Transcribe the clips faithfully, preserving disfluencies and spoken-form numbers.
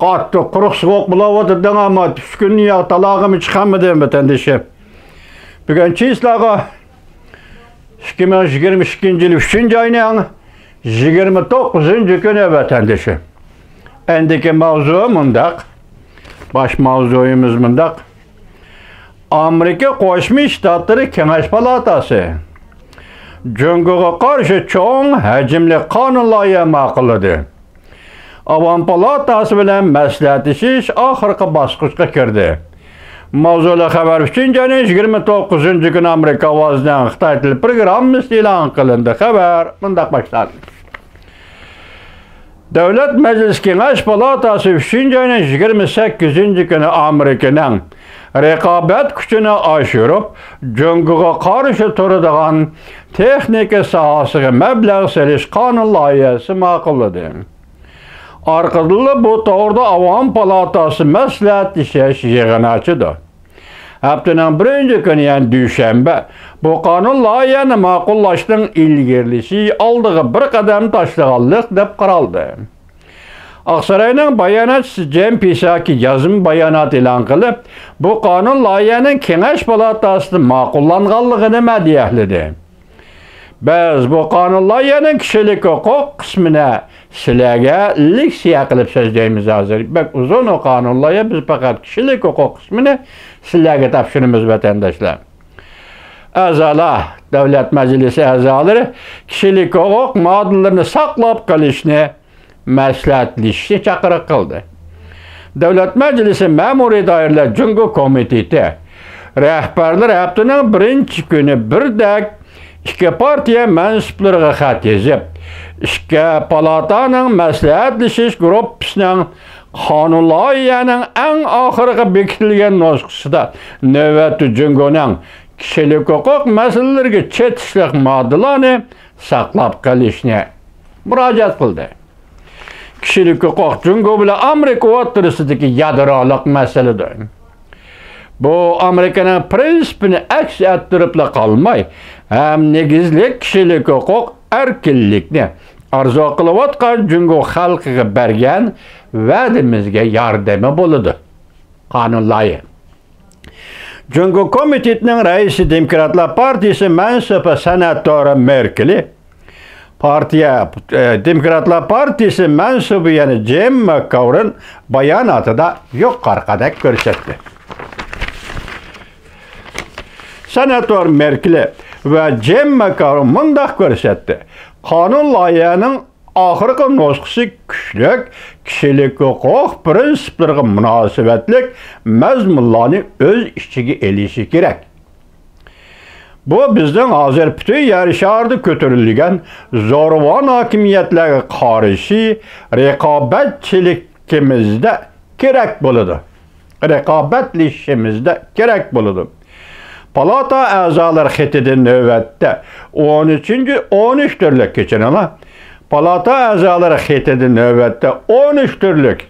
قاتتىق قۇرۇق سوغۇق بولاۋاتىدىڭ، ئەمما ئۈچ كۈندىن ياق تالاغىمۇ چىقالمىدىم، ۋەتەندىشىم. بۈگۈن چىسلاغا ئىككى مىڭ يىگىرمە ئىككىنچى يىل ئۈچىنچى ئاينىڭ يىگىرمە توققۇزىنچى كۈنى، ۋەتەندىشىم. ئەندىكى ماۋزۇ مۇنداق. باش ماۋزۇيىمىز مۇنداق. ئامېرىكا قوشما شتاتلىرى كېڭەش پالاتاسى جۇڭگوغا قارشى چوڭ ھەجىملىك قانۇن لايىھە ماقۇللىدى. ئاۋام پالاتاسى بىلەن مەسلىھەتلىشىش ئاخىرقى باسقۇچقا كىردى. ماۋزۇلۇق خەۋەر ئۈچىنچى ئاينىڭ يىگىرمە توققۇزىنچى كۈنى ئامېرىكا ئاۋازىنىڭ خىتاي تىل پروگراممىسىدا ئېلان قىلىندى. خەۋەر مۇنداق باشلاندى. دۆلەت مەجلىسى كېڭەش پالاتاسى ئۈچىنچى ئاينىڭ يىگىرمە سەككىزىنچى كۈنى ئامېرىكىنىڭ رىقابەت كۈچىنى ئاشۇرۇپ، جۇڭگوغا قارشى تۇرىدىغان تېخنىكا ساھەسىگە مەبلەغ سېلىش قانۇن لايىھەسى ماقۇللىدى. ئارقىدىنلا بۇ توغرىدا ئاۋام پالاتاسى مەسلىھەتلىشىش يىغىنى ئاچىدۇ. ھەپتىنىڭ بىرىنچى كۈنى، يەنى دۈشەنبە، بۇ قانۇن لايىھەنى ماقۇللاشنىڭ ئىلگىرىلىشى ئالدىغا بىر قەدەم تاشلىغانلىق دەپ قارالدى. ئاقساراينىڭ باياناتچىسى جېن پىساكى يازما بايانات ئېلان قىلىپ، بۇ قانۇن لايىھەنىڭ كېڭەش پالاتاسىدا ماقۇللانغانلىقىنى مەدھىيەلىدى. بىز بۇ قانۇن لايىھەنىڭ كىشىلىك ھوقۇق قىسمىنى سىلەرگە لېكسىيە قىلىپ سۆزلەيمىز ھازىر. بەك ئۇزۇن ئۇ قانۇن لايىھە، بىز پەقەت كىشىلىك ھوقۇق قىسمىنى سىلەرگە تاپشۇرىمىز، ۋەتەنداشلار. ئەزالار، دۆلەت مەجلىسى ئەزالىرى كىشىلىك ھوقۇق ماددىلىرىنى ساقلاپ قېلىشنى مەسلىھەتلىشىشنى چاقىرىق قىلدى. دۆلەت مەجلىسى مەمۇرىي دائىرىلەر جۇڭگو كومىتېتى رەھبەرلىرى ھەپتىنىڭ بىرىنچى كۈنى بىردەك ئىككى پارتىيە مەنسۇپلىرىغا خەت يېزىپ، ئىككى پالاتانىڭ مەسلىھەتلىشىش گۇرۇپپىسىنىڭ قانۇن لايىھەنىڭ ئەڭ ئاخىرقى بېكىتىلگەن نۇسخىسىدا نۆۋەتتە جۇڭگونىڭ كىشىلىك ھوقۇق مەسىلىلىرىگە چېتىشلىق ماددىلارنى ساقلاپ قېلىشنى مۇراجىئەت قىلدى. كىشىلىك ھوقۇق جۇڭگو بىلەن ئامېرىكا ئوتتۇرىسىدىكى يادرولۇق مەسىلىدۇر. بۇ ئامېرىكىنىڭ پىرىنسىپىنى ئەكس ئەتتۈرۈپلا قالماي، ھەم نېگىزلىك كىشىلىك ھوقۇق ئەركىنلىكنى ئارزۇ قىلىۋاتقان جۇڭگو خەلقىگە بەرگەن ۋەدىمىزگە ياردىمى بولىدۇ. قانۇن لايىھە. جۇڭگو كومىتېتىنىڭ رەئىسى، دېموكراتلار پارتىيىسى مەنسۇپى سېناتور مېركېلى، پارتىيە، ئە، دېموكراتلار پارتىيىسى مەنسۇپى يەنە جىم ماككاۋرىن باياناتىدا يۇقىرىقىدەك كۆرسەتتى. سېناتور مېركېلى ۋە جىم ماككاۋرىن مۇنداق كۆرسەتتى: قانۇن لايىھەنىڭ ئاخىرقى نۇسخىسى كۈچلۈك كىشىلىك ھوقۇق پىرىنسىپلىرىغا مۇناسىۋەتلىك مەزمۇنلارنى ئۆز ئىچىگە ئېلىشى كېرەك. بۇ بىزنىڭ ھازىر پۈتۈن يەر شارىدا كۆتۈرۈلگەن زورىۋان ھاكىمىيەتلەرگە قارشى رىقابەتچىلىكىمىزدە كېرەك بولىدۇ. رىقابەتلىشىشىمىزدە كېرەك بولىدۇ. پالاتا ئەزالىرى خېتىدە نۆۋەتتە ئون ئۈچىنچى، ئون ئۈچ تۈرلۈك، كەچۈرۈڭلار. پالاتا ئەزالىرى خېتىدە نۆۋەتتە ئون ئۈچ تۈرلۈك.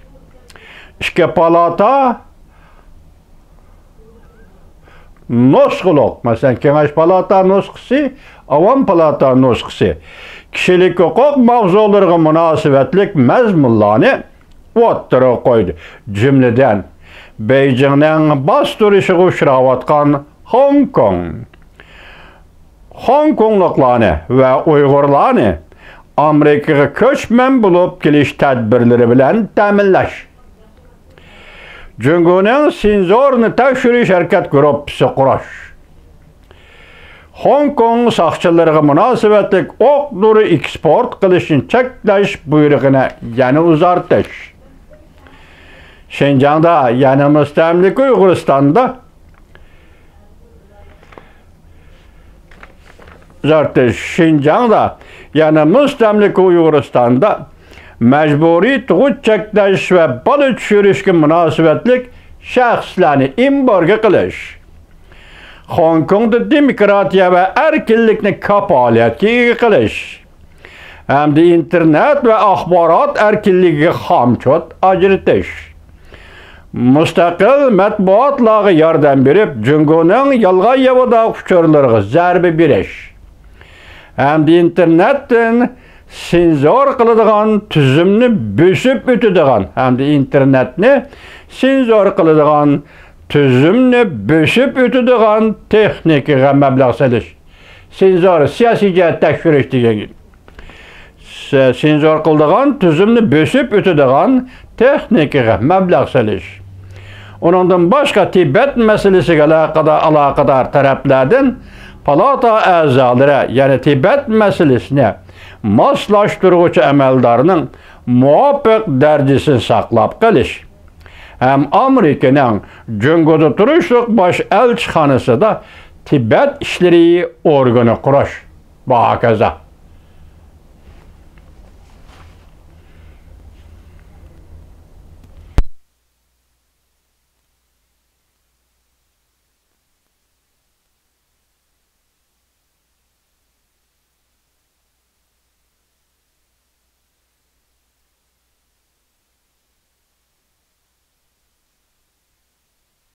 ئىككى پالاتا نۇسخىلىق، مەسىلەن، كېڭەش پالاتا نۇسخىسى، ئاۋام پالاتا نۇسخىسى، كىشىلىك ھوقۇق ماۋزۇلىرىغا مۇناسىۋەتلىك مەزمۇنلارنى ئوتتۇرىغا قويدى. جۈملىدىن، بېيجىڭنىڭ باستۇرۇشىغا ئۇچراۋاتقان خوڭكوڭ، خوڭكوڭلۇقلارنى ۋە ئۇيغۇرلارنى ئامېرىكىغا كۆچمەن بولۇپ كېلىش تەدبىرلىرى بىلەن تەمىنلەش. جۇڭگونىڭ سىنزورنى تەكشۈرۈش ھەرىكەت گۇرۇپپىسى قۇرۇش. خوڭكوڭ ساقچىلىرىغا مۇناسىۋەتلىك ئوق-دورا ئېكسپورت قىلىشنى چەكلەش بۇيرۇقىنى يەنە ئۇزارتىش. شىنجاڭدا، يەنى مۇستەملىكە ئۇيغۇرىستاندا، ئۇزارتىش. شىنجاڭدا، يەنى مۇستەملىكە ئۇيغۇرىستاندا مەجبۇرىي تۇغۇت چەكلەش ۋە بالا چۈشۈرۈشكە مۇناسىۋەتلىك شەخسلەرنى ئېمبارگو قىلىش. خوڭكوڭدا دېموكراتىيە ۋە ئەركىنلىكنى كاپالەتكە ئىگە قىلىش ھەمدە ئىنتېرنېت ۋە ئاخبارات ئەركىنلىكىگە خامچوت ئاجرىتىش. مۇستەقىل مەتبۇئاتلارغا ياردەم بېرىپ، جۇڭگونىڭ يالغان ياۋىداق ئۇچۇرلىرىغا زەربە بېرىش ھەمدە ئىنتېرنېتتىن سېنزور قىلىدىغان تۈزۈمنى بۆسۈپ ئۆتىدىغان ھەمدە ئىنتېرنېتنى سېنزور قىلىدىغان تۈزۈمنى بۆسۈپ ئۆتىدىغان تېخنىكىغا مەبلەغ سېلىش. سېنزور، سىياسىي جەھەت تەكشۈرۈش دېگەن گەپ. سېنزور قىلىدىغان تۈزۈمنى بۆسۈپ ئۆتىدىغان تېخنىكىغا مەبلەغ سېلىش. ئۇنىڭدىن باشقا تىبەت مەسىلىسىگە ئالاقىدار، ئالاقىدار تەرەپلەردىن پالاتا ئەزالىرى، يەنى تىبەت مەسىلىسىنى ماسلاشتۇرغۇچى ئەمەلدارنىڭ مۇۋاپىق دەرىجىسىنى ساقلاپ قېلىش ھەم ئامېرىكىنىڭ جۇڭگودا تۇرۇشلۇق باش ئەلچىخانىسىدا تىبەت ئىشلىرى ئورگىنى قۇرۇش ۋە ھاكازا.